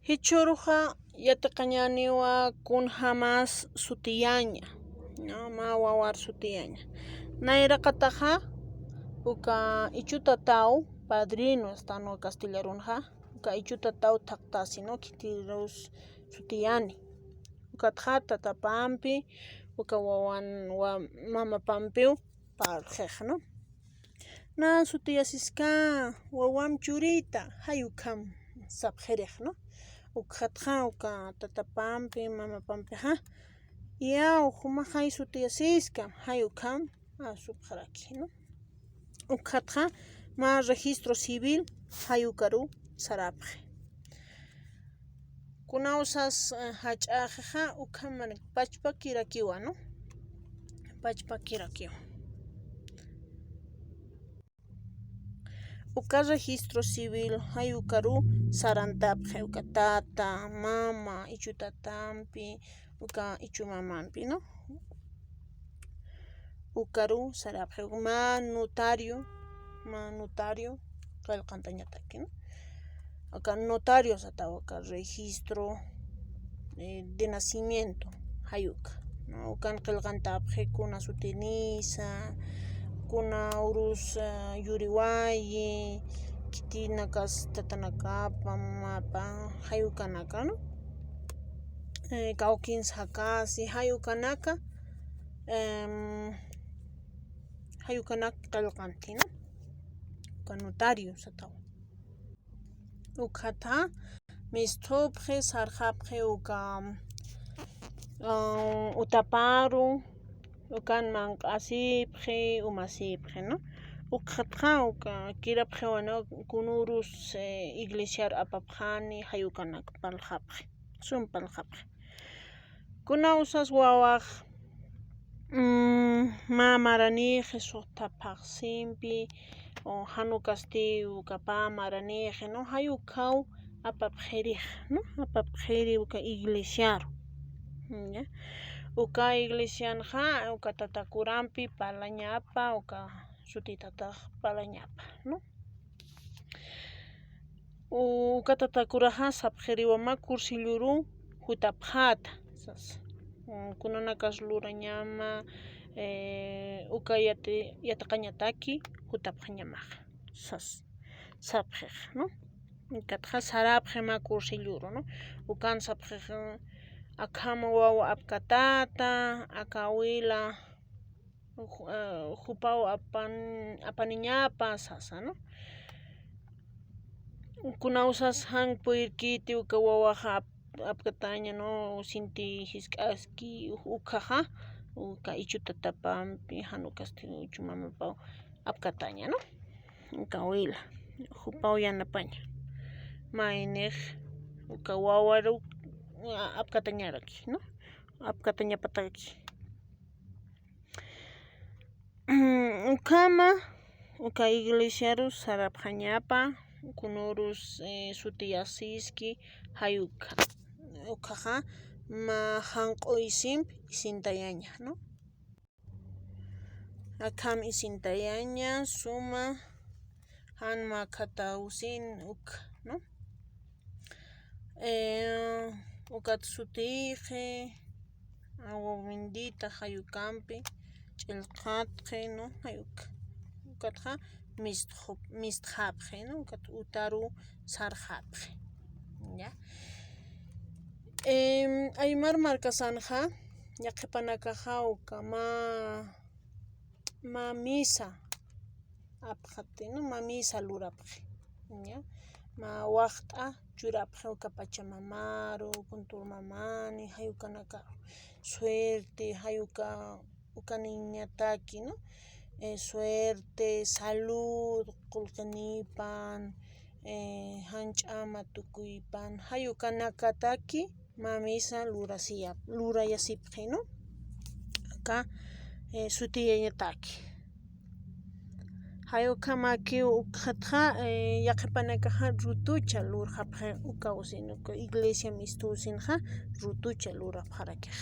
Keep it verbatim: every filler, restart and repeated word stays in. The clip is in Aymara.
Jichhüruxa yatiqañäniwa kunjamas sutiyaña, ¿no? Mä wawar sutiyaña. Nayraqataxa uka ichutataw, padrino, esta, ¿no? Castellarunxa, uka ichutataw thaqtasi, ¿no? Khitirus sutiyani. Ukatxa tatapampi, uka wawan, wa-, mamapampiw parlxix, ¿no? Nä sutiyasiska wawam churita, jay ukham sapxirix, ¿no? Ukxatxa uka tatapampi, mamapampixa, iyaw, jumaxay sutiyasiska, jay ukham asupxaraki, ¿no? Ukxatxa mä registro civil jay ukaru sarapxi. Kunawsas, eh, jach'axixa ukham pachpakirakiwa, ¿no? Pachpakirakiwa. Uka registro civil jay ukaru sarantapxi, uka tata, mama, ichutatampi, uka ichumamampi, ¿no? Ukaru sarapxi, mä notario, mä notario qillqantañataki, ¿no? Uka notario satawa uka registro, eh, de nacimiento, jay uka, ¿no? Ukan qillqantapxi kuna sutinisa, kuna urus, eh, yuriwayi, khitinakas tatanakapa, mamapa, jay ukanaka, ¿no? Eh, kawkins jakasi, jay ukanaka, em, jay ukanak qillqanti, ¿no? Uka notario satawa. Ukxatxa, mistupxi, sarxapxi uka, ah, utaparu, ukan manq'asipxi, umasipxi, ¿no? Ukxatxa, uka kirapxiwa, ¿no? Kunürus, eh, iglesiar apapxani, jay ukanak parlxapxi, sum parlxapxi. Kunawsas wawax, mm, mä maranixi suxta phaxsimpi, o jan ukasti uka pä maranixi, ¿no? Jay ukhaw apapxirix, ¿no? Apapxiri uka iglesiaru. ¿Ya? Uka iglesianxa, uka tatakurampi parlañapa, uka sutitatax parlañapa, ¿no? Uka tatakuraxa sapxiriwa mä kursilluru jutapxäta, sas. Mm, kunanakas lurañama, eh, uka yati-, yatiqañataki jutapxañamaxa, sas. Sapxix, ¿no? Ukatxa sarapxi mä kursilluru, ¿no? Ukan sapxix, akham wawa apkatäta, aka wila, ju-, eh, jupaw apan-, apaniñapa sasa, ¿no? Kunawsas jan puyirkiti uka wawaxa ap-, apkataña, ¿no? Sinti jisk'aski ukhaxa, uka ichutatapampi, jan ukasti ichumamapaw apkataña, ¿no? Uka wila, jupaw yanapaña. Maynix, uka wawaru, a-, apkatañaraki, ¿no? Apkatañapataki. Ukhama, uka iglesiaru sarapxañapa, kunürus, eh, sutiyasiski, jay ukha. Ukhaxa, mä janq'u isimp isintayaña, ¿no? Akham isintayaña, suma, jan mä khatawsin uk, ¿no? Eh, ukat sutixi, agua bendita, jay ukampi, ch'illqatxi, ¿no? Jay uk-, ukatxa mistxu-, mistxapxi, ¿no? Ukat utaru sarxapxi. ¿Ya? Em, aymar markasanxa, yaqhipanakaxa uka mä, mä misa apxati, ¿no? Mä misa lurapxi, ¿ya? Mä waxt'a churapxi uka pachamamaru, kuntur mamani, jay ukanakaru. Suerte, jay uka, uka niñataki, ¿no? Eh, suerte, salud, qullqinipan, eh, jan ch'ama tukuypan, jay ukanakataki, mä misa lurasiya-, lurayasipxi, ¿no? Aka, eh, sutiyañataki. Jay ukhamaki ukxatxa, eh, yaqhipanakaxa rutucha lurxapxi uka usin, uka iglesia mistusinxa rutucha lurapxarakix.